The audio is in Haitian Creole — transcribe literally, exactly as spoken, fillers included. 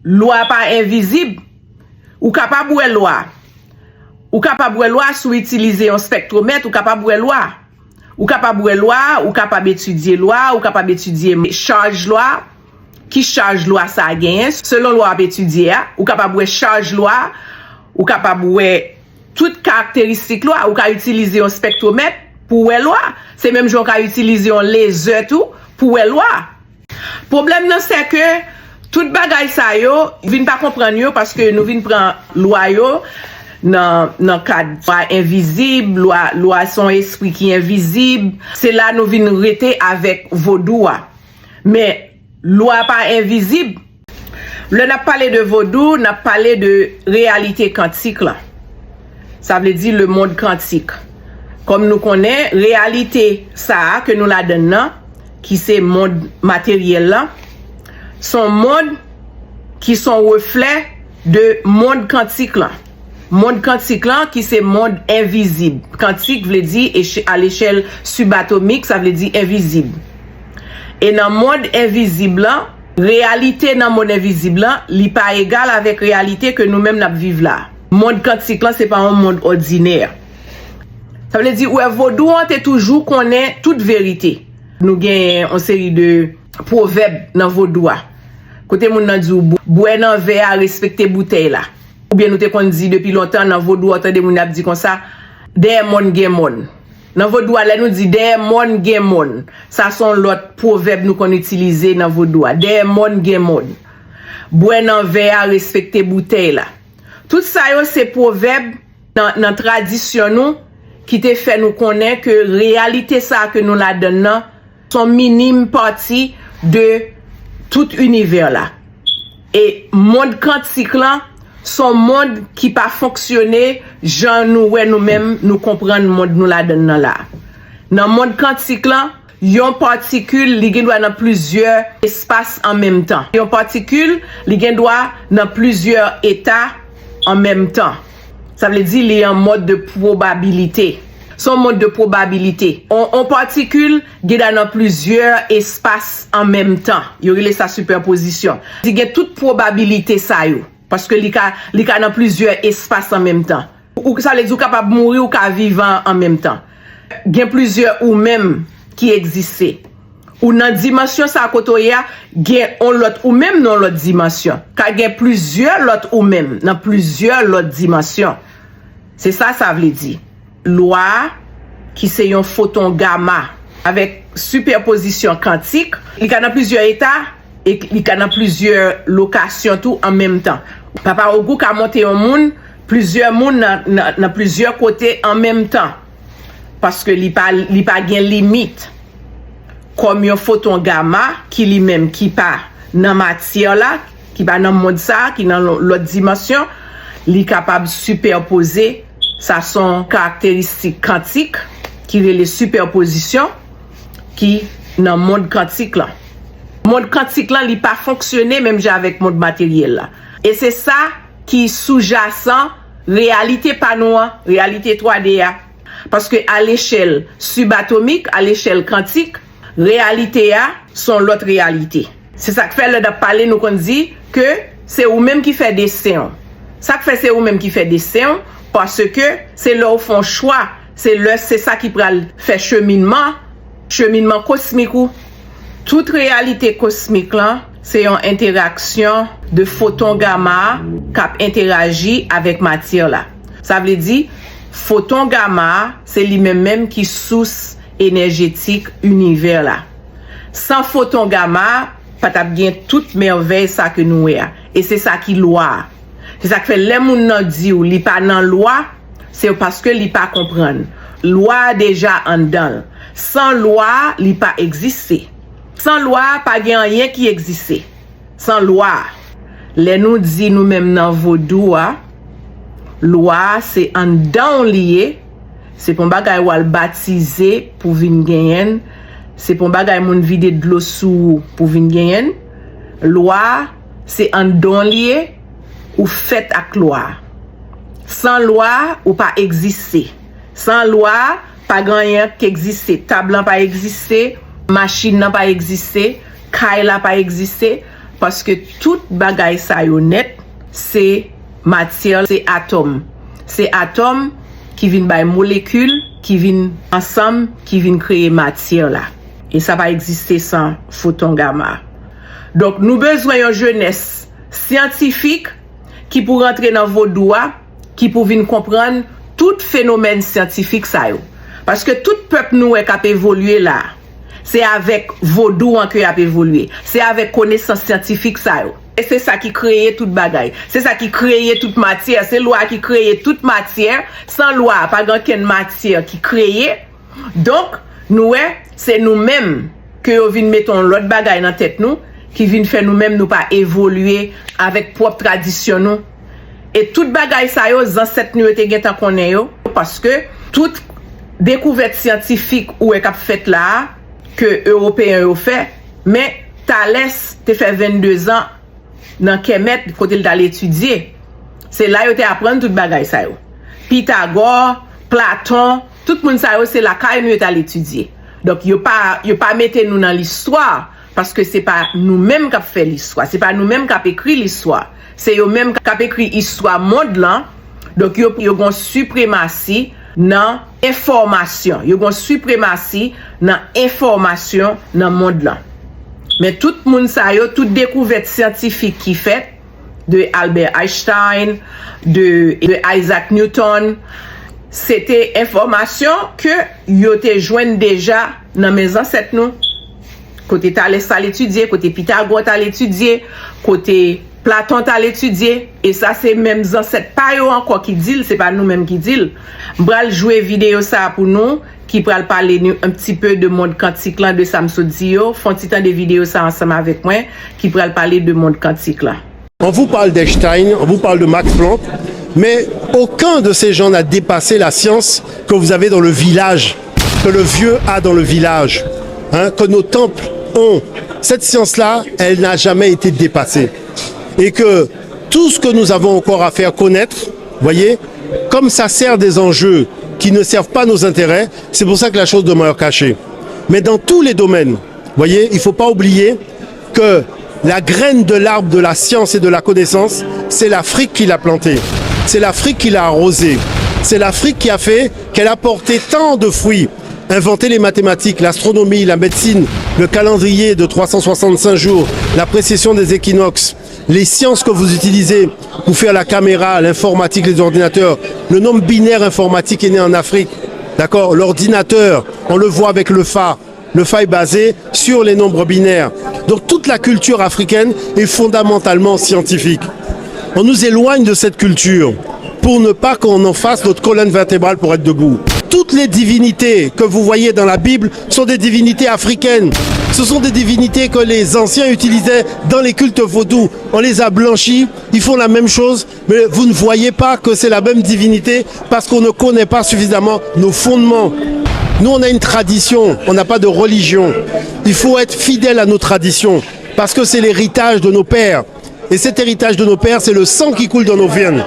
Lwa pa envizib. Ou kapab wè lwa. Ou kapab wè lwa si w itilize yon spèktwomèt, ou kapab wè lwa. Ou kapab wè lwa, ou kapab etidye lwa, ou kapab etidye chaj lwa, ki chaj lwa sa a genyen, selon lwa w ap etidye a, ou kapab wè chaj lwa, ou kapab wè tout karakteristik lwa, ou ka itilize yon spèktwomèt pou wè lwa. Se menm jan w ka itilize yon lezè tou pou wè lwa. Pwoblèm nan se ke tout bagay sa yo, vin pa konprann yo paske nou vin pran lwa yo nan, nan kad lwa envizib, lwa, lwa se yon espri ki envizib. Se la nou vin rete avèk vodou a. Men, lwa pa envizib. Lè n ap pale de vodou, n ap pale de reyalite kantik la. Sa vle di le monde quantique. Kòm nou konnen, reyalite sa a ke nou ladann nan, ki se mond materyèl la, se yon mond ki se yon reflè de mond kantik la. Mond kantik la, ki se mond envizib. Kantik vle di eche-, a lechèl sibatomik, sa vle di envizib. E nan mond envizib la, reyalite nan mond envizib la, li pa egal avèk reyalite ke nou menm n ap viv la. Mond kantik la, se pa yon mond òdinè. Sa vle di, ou wè, vodou an te toujou konnen tout verite. Nou gen yon seri de pwovèb nan vodou a. Kote moun nan di w, "Bwè nan vè a, respekte boutèy la." Oubyen nou te konn di depi lontan nan vodou a, w tande moun ap di konsa, "Dèyè mòn gen mòn." Nan vodou a, lè nou di, "Dèyè mòn gen mòn," sa se yon lòt pwovèb nou konn itilize nan vodou a. "Dèyè mòn gen mòn." "Bwè nan vè a, respekte boutèy la." Tout sa yo se pwovèb nan, nan tradisyon nou ki te fè nou konnen ke reyalite sa a ke nou ladann nan, se yon minim pati de tout inivè la. E mond kantik lan, se yon mond ki pa fonksyone jan nou wè nou menm, nou konprann mond nou ladann nan la. Nan mond kantik lan, yon patikil, li gen dwa nan plizyè espas an menm tan. Yon patikil, li gen dwa nan plizyè eta an menm tan. Sa vle di li an mòd de pwobabilite. Se yon mòd de pwobabilite. On, on patikil gen dwa nan plizyè espas an menm tan. Yo rele sa sipèpozisyon. Li gen tout pwobabilite sa yo. Paske li ka, li ka nan plizyè espas an menm tan. Ou, sa vle di ou kapab mouri, ou ka vivan an menm tan. Gen plizyè ou menm ki egziste. Ou nan dimansyon sa kote w ye a, gen on lòt ou menm nan yon lòt dimansyon. Ka gen plizyè lòt ou menm nan plizyè lòt dimansyon. Se sa sa vle di. Lwa a, ki se yon foton gama avèk sipèpozisyon kantik, li ka nan plizyè eta e li ka nan plizyè lokasyon tou an menm tan. Papa Ogou ka monte yon moun, plizyè moun nan, nan, nan plizyè kote an menm tan. Paske li pa, li pa gen limit. Kòm yon foton gama ki li menm ki pa nan matyè la, ki pa nan mond sa, ki nan lo-, lòt dimansyon, li kapab sipèpoze, sa se yon karakteristik kantik ki rele sipèpozisyon ki nan mond kantik lan. Mond kantik lan, li pa fonksyone menm jan avèk mond materyèl la. E se sa ki soujasan reyalite pa nou an, reyalite twa D a. Paske a lechèl sibatomik, a lechèl kantik, reyalite a se yon lòt reyalite. Se sa k fè lè n ap pale, nou konn di ke se ou menm ki fè desten w. Sa k fè se ou menm ki fè desten w, paske se lè w fè yon chwa, se lè, se sa ki pral fè cheminman, cheminman kosmik ou. Tout reyalite kosmik lan, se yon entèraksyon de foton gama a k ap entèraji avèk matyè la. Sa vle di, foton gama a, se li menm menm ki sous enèjetik inivè la. San foton gama a, pa t ap gen tout mèvèy sa ke nou wè a. E se sa ki lwa a. Se sa k fè lè moun nan di w li pa nan lwa, se paske li pa konprann. Lwa a deja anndan l. San lwa a, li pa egziste. San lwa a, pa gen anyen ki egziste. San lwa a. Lè nou di nou menm nan vodou a, lwa a se anndan w li ye, se pa yon bagay w al batize pou vin genyen l, se pa yon bagay moun vide dlo sou ou pou vin genyen l. Lwa a, se anndan w li ye, ou fèt ak lwa a. San lwa a, ou pa egziste. San lwa a, pa gen anyen k egziste. Tab lan pa egziste, machin nan pa egziste, kay la pa egziste, Paske tout bagay sa yo nèt, se matyè, se atòm. Se atòm ki vin bay molekil, ki vin ansanm, ki vin kreye matyè la. E sa pa egziste san foton gama. Donk, nou bezwen yon jenès syantifik ki pou rantre nan vodou a, ki pou vin konprann tout fenomèn syantifik sa yo. Paske tout pèp nou wè k ap evolye la, se avèk vodou an ke y ap evolye. Se avèk konesans syantifik sa yo. E se sa ki kreye tout bagay. Se sa ki kreye tout matyè. Se lwa ki kreye tout matyè. San lwa, pa gen okenn matyè ki kreye. Donk, nou wè, se nou menm ke yo vin mete yon lòt bagay nan tèt nou, ki vin fè nou menm nou pa evolye avèk pwòp tradisyon nou. E tout bagay sa yo, zansèt nou yo te gentan konnen yo, paske tout dekouvèt syantifik ou wè k ap fèt la a, ke Ewopeyen yo fè, men Thalès te fè venndezan nan Kemet, kote l t al etidye. Se la yo te aprann tout bagay sa yo. Pitagò, Platon, tout moun sa yo, se lakay nou yo t al etidye. Donk, yo pa, yo pa mete nou nan listwa, paske se pa nou menm k ap fè listwa, se pa nou menm k ap ekri listwa. Se yo menm k ap ekri istwa mond lan. Donk, yo, yo gen yon sipremasi nan enfòmasyon. Yo gen yon sipremasi nan enfòmasyon nan mond lan. Men tout moun sa yo, tout dekouvèt syantifik ki fèt, de Albert Einstein, de, de Isaac Newton, se te enfòmasyon ke yo te jwenn deja nan men zansèt nou. Kote Thalès t al etidye, kote Pitagò t al etidye, kote Platon t al etidye, e sa se menm zansèt pa yo ankò ki di l, se pa nou menm ki di l. M pral jwe videyo sa a pou nou, ki pral pale nou un petit peu de mond kantik lan, de sa m sot di yo. Fè yon ti tande videyo sa a ansanm avèk mwen, ki pral pale de mond kantik lan. On vous parle d'Einstein, on vous parle de Max Planck, mais aucun de ces gens n'a dépassé la science que vous avez dans le village, que le vieux a dans le village, hein, que nos temples ont. Cette science-là, elle n'a jamais été dépassée. Et que tout ce que nous avons encore à faire connaître, voyez, comme ça sert des enjeux qui ne servent pas nos intérêts, c'est pour ça que la chose demeure cachée. Mais dans tous les domaines, voyez, il ne faut pas oublier que la graine de l'arbre de la science et de la connaissance, c'est l'Afrique qui l'a plantée. C'est l'Afrique qui l'a arrosée. C'est l'Afrique qui a fait qu'elle a porté tant de fruits. Inventer les mathématiques, l'astronomie, la médecine, le calendrier de trois cent soixante-cinq jours, la précession des équinoxes, les sciences que vous utilisez pour faire la caméra, l'informatique, les ordinateurs. Le nombre binaire informatique est né en Afrique. D'accord ? L'ordinateur, on le voit avec le Fa. Le Fa est basé sur les nombres binaires. Donc toute la culture africaine est fondamentalement scientifique. On nous éloigne de cette culture pour ne pas qu'on en fasse notre colonne vertébrale pour être debout. Toutes les divinités que vous voyez dans la Bible sont des divinités africaines. Ce sont des divinités que les anciens utilisaient dans les cultes vaudous. On les a blanchies, ils font la même chose, mais vous ne voyez pas que c'est la même divinité parce qu'on ne connaît pas suffisamment nos fondements. Nous, on a une tradition, on n'a pas de religion. Il faut être fidèle à nos traditions parce que c'est l'héritage de nos pères. Et cet héritage de nos pères, c'est le sang qui coule dans nos veines.